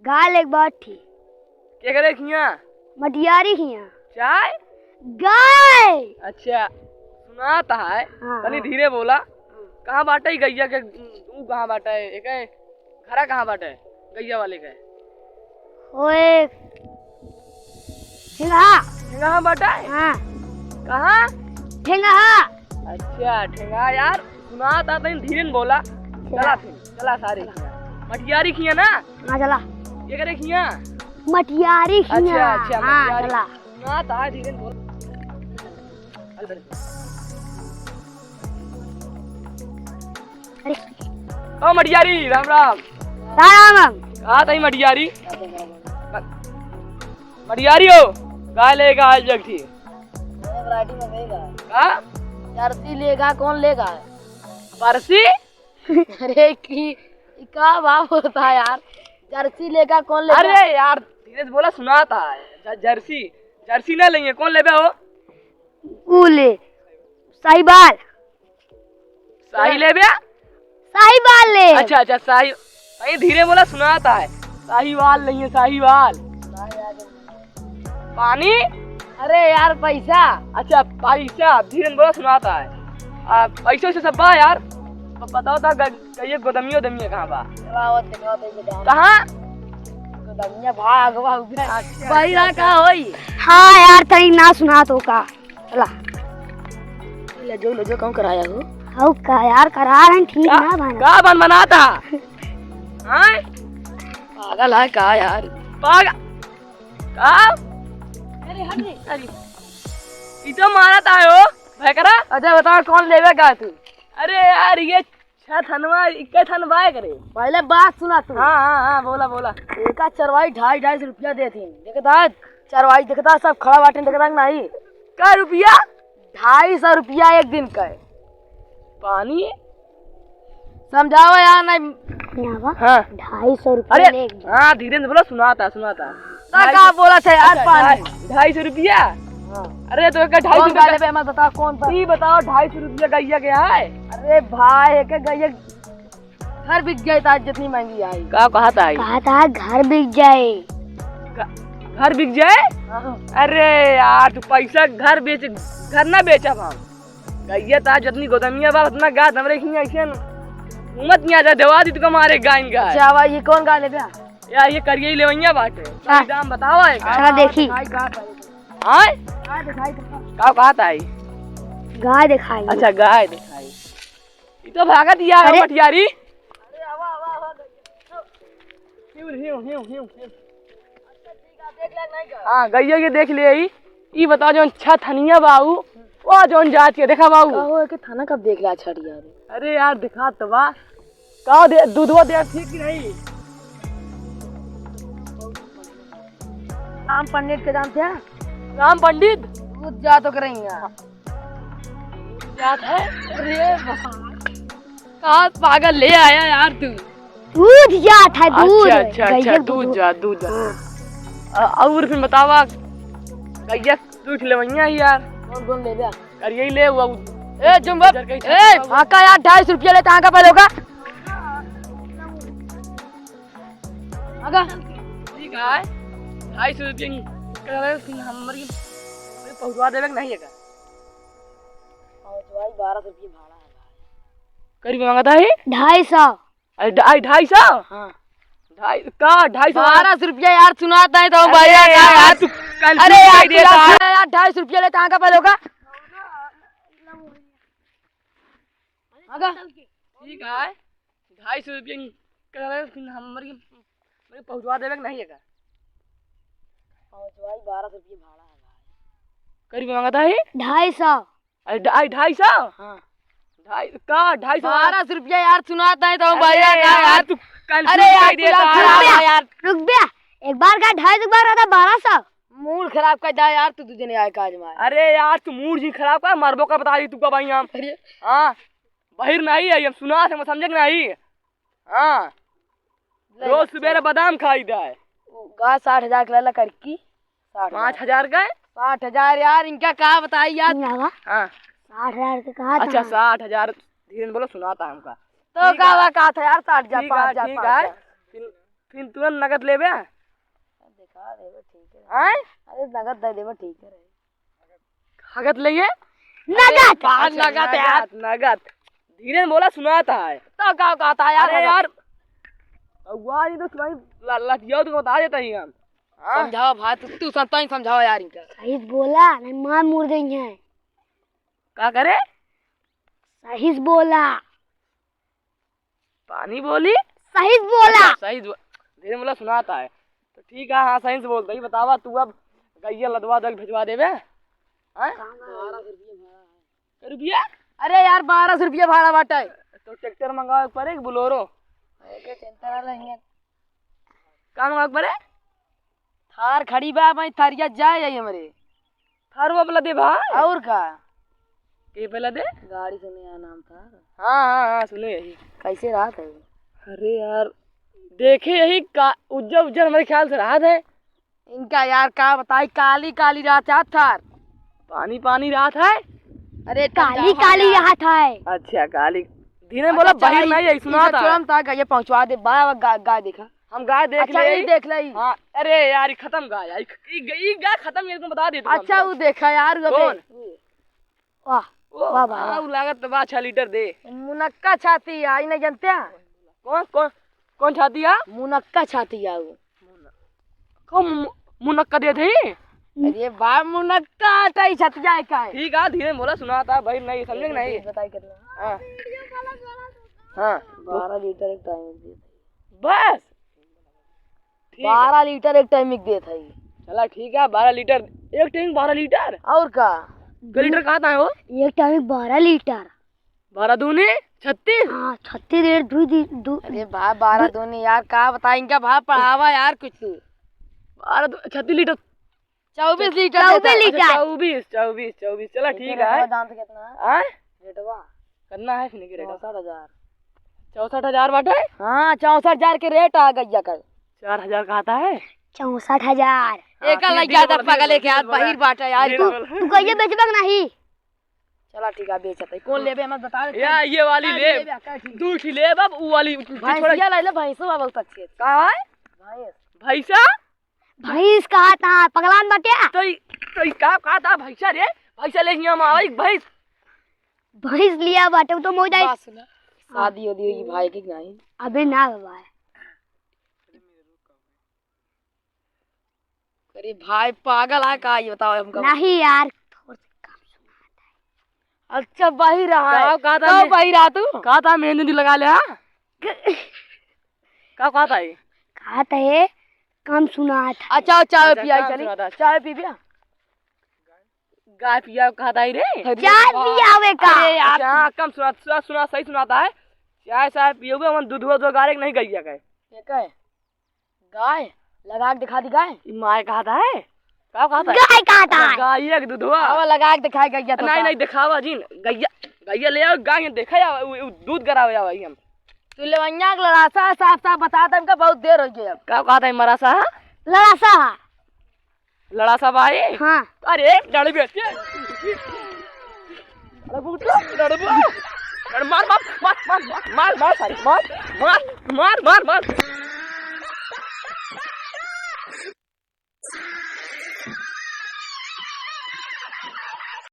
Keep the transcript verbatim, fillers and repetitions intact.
गाय लेके बाटी। केकरे खिया? मटियारी खिया। चाय? गाय। अच्छा, सुनात है। हाँ, तनी हाँ। धीरे बोला। कहाँ बाटे ई गइया के? तू कहाँ बाटे? एके घरा कहाँ बाटे गइया वाले के? ओए, ठेंगहा। ठेंगहा बाटे? हाँ। कहाँ? ठेंगहा। अच्छा, ठेंगहा यार, सुनात है, तनी धीरे न बोला। चला फिर, चला सारे। मटियारी खिया ना? हाँ, चला। केकरे खिया? मटियारी खिया। अच्छा, अच्छा, हाँ, मटियारी। चला। सुनात है, धीरे न बोला। अरे। ओ मटियारी, राम राम। राम राम। कहाँ तई मटियारी? मटियारी हो, गाय लेके आए जगठी। कौन वैरायटी में लेगा? का? जर्सी लेगा, कौन लेगा? बरसी? अरे की, ई का भाव होता है यार? जर्सी लेगा, कौन लेगा? अरे यार, धीरे से बोला, सुनाता है। ज-, जर्सी, जर्सी ना लेंगे, कौन लेबे हो? ऊ ले, साहिवाल। साही लेबे? साहिवाल ले। अच्छा, अच्छा, साही, भाई धीरे बोला, सुनाता है। साहिवाल नहीं है, साहिवाल। पानी? अरे यार, पैसा। अच्छा, पैसा, धीरे बोला, सुनाता है। आ, पैसा वैसा सब बा यार। ब-, बताओ ता ग-, ये गोदमिया, गोदमिया कहाँ बा? चलाओ, दिखाओ तो ये गोदाम। कहाँ? गोदमिया भाग, भाग, भाग। अच्छा, बहिरा अच्छा, का अच्छा। होई? हाँ यार, तनी ना सुना तो का। चला। ले जो, ले जो, कौन कराया हो? हऊ का यार, करा रहे हैं, ठीक का, ना बना। का बन बनाता? हाँ? पागल है का यार? पागल? का? अरे हट रे। अरे, ई तो मारत आयो, भयकरा। अच्छा बता, कौन लेवे का तू? अरे यार, ये छह थनवा, इक्के थन बाय करे। पहले बात सुना तू। हाँ, हाँ, हाँ, बोला, बोला। एका चरवाई ढाई, ढाई सौ रुपया देती। देखता है, चरवाई देखता, सब खड़ा बाटे, देखता कि नहीं? का रुपया? ढाई सौ रुपया एक दिन का है। पानी? समझावा यार, नहीं। ना बा। हाँ। ढाई सौ रुपया अरे, ले एक दिन। हाँ, धीरे से बोला, सुनाता, सुनाता। तो ढाई का सौ बोला था यार, अच्छा, पानी? ढाई, ढाई सौ रुपया? हाँ। अरे, तो एक ढाई सौ कौन रुपया गाले पे, मैं बता, कौन पर? ई बताओ, ढाई सौ रुपया गइया के है? अरे भाई, एक गइया घर बिक जाए, आज जितनी महंगी आई। का कहत आई? कहत आई, घर बिक जाए। घ-, घर बिक जाए? हाँ। अरे यार, तू पैसा घर बेच, घर ना बेचब हम। गइया ता जितनी गोदमिया बा, उतना गाद हमरे खिया ऐसे न। घूमत नहीं आ जा, देवा दी तुका मारे गाइन गाय। अच्छा, भाई, ये कौन गाय लेबे? यार, ये करिए ही लेवैया बाटे। हाँ। सही दाम बतावा है का? चला देखी। दिखाई का भाई। आय? गाय दिखाई तुमको। का कहत आई? गाय दिखाई। अच्छा, गाय दिखाई। ई तो भागत ही आ अरे। मटियारी। अरे, आवा, आवा, आवा। हिउ, हिउ, हिउ, हिउ, हिउ। अच्छा, ठीक है, देख ले, नहीं कर। हाँ, गइया के देख ले ई। ई बताओ, जौन छह थनिया बाऊ, वो जौन जात के, देखा बाऊ। कहो, एके थाना कब देख ला छड़िया रे? अरे यार, दिखा तो बा। का दे, दूधवा दे, ठीक कि नहीं? राम पंडित के जानते हैं? राम पंडित? दूध जात ओकरे यहाँ। जात है? अरे भाई, कहाँ पागल ले आया यार तू? दूध जात है, दूध। अच्छा, अच्छा, अच्छा, गइया के दूध दूध। जा, दूध जा। हाँ। अ-, और फिर बतावा, गइया तू खिलवैया ही यार। कौन, कौन ले जा? अरे यही ले हुआ। ए, जुम्बा, इधर कहीं ए, छपा हुआ। आका यार, ढाई सौ रुपया लेता, आका पहले होगा। आगा। ठीक है, ढाई सौ रुपया नहीं। कह रहे हैं, हमारी, हमारी पहुँचवा देवे कि नहीं है का? पहुँचवाई, बारह सौ रुपया भाड़ा है भाई। करीब मांगता है? ढाई सौ। अरे, ढाई, ढाई सौ? हाँ। ढाई, का? ढाई सौ? बारह सौ रुपया यार, सुनाता है तो अरे भैया का यार, यार? तू confuse अरे यार, कर दिया तू यार। यार, ढाई सौ रुपया लेता, आगा पहले होगा। आगा। ठीक है, ढाई सौ रुपया नहीं। कह रहे हैं, फिर हम मरी, मरी पहुँचवा देवे कि नहीं है का? पहुँचवाई, बारह सौ रुपया भाड़ा है भाई। करीब मांगता है? ढाई सौ। अरे ढाई, ढाई सौ? हाँ। ढाई, का? ढाई सौ? बारह सौ रुपया यार, सुनाता है तो अरे भैया का यार, यार? तू confuse अरे यार, कर दिया तू यार, था। खराब है यार। रुक बे, एक बार का ढाई सौ, एक बार का था बारह सौ। मूड खराब कर दिया यार, तू दूजे ने आए काज में। अरे यार, तू मूड जी खराब कर, मरबो का बता दी तू का भाई हम। अरे। हाँ, बहिर नहीं है, हम सुना थे, हम समझे कि नहीं? हाँ। ले रोज ले, सुबेरे चलो। बादाम खाई दा है। वो गा साठ हजार के लाला करकी। साठ हजार। पाँच हजार का है? साठ हजार यार, इनका का बताई यार? नहीं आवा। हाँ। साठ हजार के कहा था? अच्छा, साठ हजार, धीरे से बोलो, सुनाता है हमका। तो ठीक का है। हुआ, कहा था यार, साठ हजार, ठीक है, पाँच हजार, ठीक पाँच है। हजार। फिर फिर तुरंत नगद लेबे? दिखा देबे, ठीक है। आय? अरे, नगद दे देबे, ठीक है। नगद लेइए? नगद! अरे, बाहर अच्छा, नगद यार। नगद, नगद। धीरे में बोला, सुनाता है। तो का कहता है यार, अरे नगद? यार, अगुआ जी तो तुम्हारी ला-, लठिया तो बता देता ही हम। हाँ? समझाओ भाई, तू, तू सम-, तू ही समझाओ यार इनका। सही से बोला, नहीं मार मुड़ देंगे। का करे? सही से बोला। पानी बोली? सही से बोला। अच्छा, सही से बो-, धीरे बोला, सुनाता है। तो ठीक है, हाँ, सही से बोलता ही। बतावा, तू अब गइया लदवा दल भिजवा देबे? हाँ? कहाँ गए? बारह सौ रुपया भाड़ा है। रुपया? अरे यार, बारह सौ रुपया भाड़ा बाटे। तो ट्रैक्टर मंगावे के पड़े कि बोलेरो? अरे, चिंता ना लेंगे। का मंगावे के पड़े? थार खड़ी बा, भाई, थारिया जाए जाई हमरे। थार वो वाला दे भाई। और का? के पहला दे? गाड़ी सुने यार, नाम था। हाँ, हाँ, हाँ, सुने यही। कैसे रहत है? अरे यार, देखे यही का उज्जर उज्जर हमरे ख्याल से रहत है। इनका यार का बताई, काली काली रहत है थार। पानी पानी रहत है? अरे काली काली रहत है। अच्छा, काली। धीरे बोला, अच्छा, बहिर ई, नहीं है, ई सुना था। तुरंत आ गए, पहुंचवा दे, बा, बा, गा-, गाय देखा। हम गाय देख अच्छा, ले। ई देख ले, ई। हाँ, अरे यार, ई खत्म गाय, ई, ई, ई गाय खत्म, ये तुम बता दे तुम अच्छा, हमको। वो देखा यार, वो कौन? दे। वाह, ओ, वाह, वाह, हाँ, वाह। वो लागत तो बा, छह लीटर दे। मुनक्का छाती है, ई नहीं जानते हैं? कौन, कौन, कौन छाती है? मुनक्का छाती है वो। कौन मु-, मुनक्का दे थे? अरे बा, मुनक्का आटा ही छतिया है का है? ठीक है, धीरे बोला, सुना था भाई, नहीं समझे कि नहीं? बताई कितना? हाँ। हाँ। बारह लीटर एक टाइम दे। बस? ठीक है। बारह लीटर एक टाइम एक देत है। चला ठीक है, बारह लीटर, एक टाइम बारह लीटर? और का? कै लीटर कहत है हो? एक टाइम बारह लीटर। बारह दूनी छत्तीस? हाँ, छत्तीस लीटर दूध दी-, दू-, अरे बा-, बारह दू- दूनी यार, का बताई इनका भाव पढ़ावा यार कुछ तू। बारह दू-, छत्तीस लीटर। चउबीस लीटर चउबीस देता है। लीटर। अच्छा, चउबीस, चउबीस, चउबीस। चला, ठीक है। दाम से कितना है? आय? रेटवा? कितना है फिर के रेटवा? चौसठ हजार। चौसठ हजार बाटे? हाँ, चौसठ हजार के रेट आ गइया का। चार हजार कहत है? चौसठ हजार। हाँ, एका ठीक, लइका ठीक, था ठीक, पगले ठीक, के हाथ ठीक, बहिर बाटे यार। ठीक, तू, ठीक। तू कहिए बेचबा कि नहीं? चला ठीक है, बेचत है। कौन लेबे, मत बता दे। या, ये वाली का ले। लेबे, का ठीक। दू ठी लेब, अब उ वाली, उ छोड़ा। भैंसिया ले ले, भैंसवा बहुत अच्छी है। का है? भैंस। भैंसा? भैंस कहा था, पगलान बाटे। तो ई, तो ई का, का था भैंसा रे? भैंसा ले हियाँ में आवा, एक भैंस। भैंस लिया बाटे, वो तो मोह जाए। बात सुना, शादी उदी होई भाई की नहीं? अबे ना बाबा। अरे भाई पागल है का, ये बताओ हमको। नहीं यार, थोड़ा सा कम सुनात है। अच्छा, बहिर रहा है। का, का था तो मैं-, बहिर रहा तू? का था मेहंदी लगा ले, हाँ? का, का था ये? का था ये? कम सुनात है। अच्छा, चाय अच्छा, पिया कम चली। सुनात है। चाय पी पिया। गाय पिया कहत आई रे। अरे चाय वाह। पियावे का। अरे यार, अच्छा, हाँ, कम सुना, सुना, सुना, सही सुनाता है। चाय, चाय पियोगे, हम दूध, दूध गारे के नहीं गइया गए। ये का है? गाय? लगा के दिखा दी गाय। ई माय कहत है? का कहत है? गाय कहत है। गाय एक दूधवा। आवा लगा के दिखाए गइया तो नहीं, का? नहीं, दिखावा जिन। गइया, गइया ले आओ, गाय देखा जावा, उ, उ दूध गरावे जावा ही हम। तू लेवैया के लड़ासा है, साफ साफ बता दे, हमका बहुत देर हो गया अब। का कहत है मरासा है? लड़ासा है। लड़ासा भाई? हाँ। अरे, लड़बे। अरे, बुढ़ा, लड़बो। अरे, मार, मार, मार, सारे, मार, मार, मार।